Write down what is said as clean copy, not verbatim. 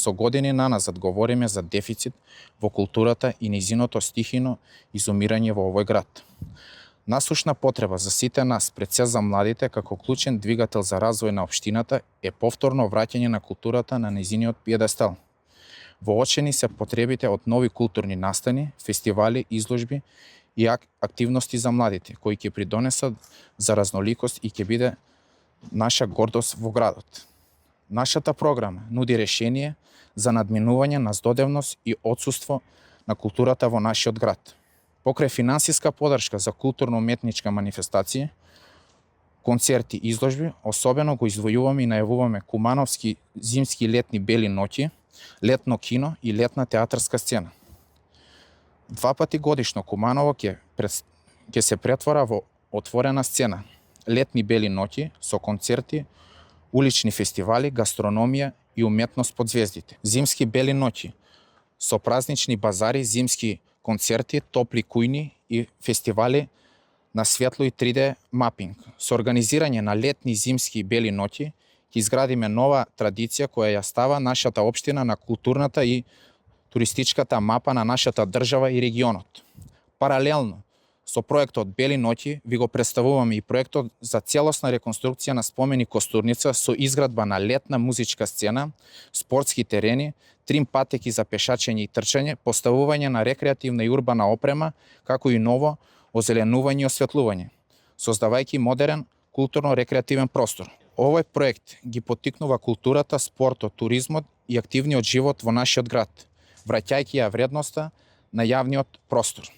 со години наназад говориме за дефицит во културата и нејзиното стихино изумирање во овој град. Насушна потреба за сите нас, пред се за младите, како клучен двигател за развој на општината, е повторно враќање на културата на нејзиниот пиедестал. Воочени се потребите од нови културни настани, фестивали, изложби и активности за младите, кои ќе придонесат за разноликост и ќе биде наша гордост во градот. Нашата програма нуди решение за надминување на здодевност и отсуство на културата во нашиот град. Покрај финансиска подршка за културно-уметничка манифестација, концерти и изложби, особено го издвојуваме и најавуваме кумановски зимски летни бели ноќи, летно кино и летна театарска сцена. 2 пати годишно Куманово ќе се претвора во отворена сцена, летни бели ноќи со концерти, улични фестивали, гастрономија и уметност под звездите. Зимски бели ноќи со празнични базари, зимски концерти, топли кујни и фестивали на светло и 3D мапинг. Со организирање на летни и зимски бели ноќи ќе изградиме нова традиција која ја става нашата општина на културната и туристичката мапа на нашата држава и регионот. Паралелно со проектот Бели ноќи ви го представуваме и проектот за целосна реконструкција на споменик Костурница со изградба на летна музичка сцена, спортски терени, трим патеки за пешачење и трчање, поставување на рекреативна и урбана опрема, како и ново озеленување и осветлување, создавајќи модерен културно-рекреативен простор. Овој проект ги поттикнува културата, спортот, туризмот и активниот живот во нашиот град, враќајќи ја вредноста на јавниот простор.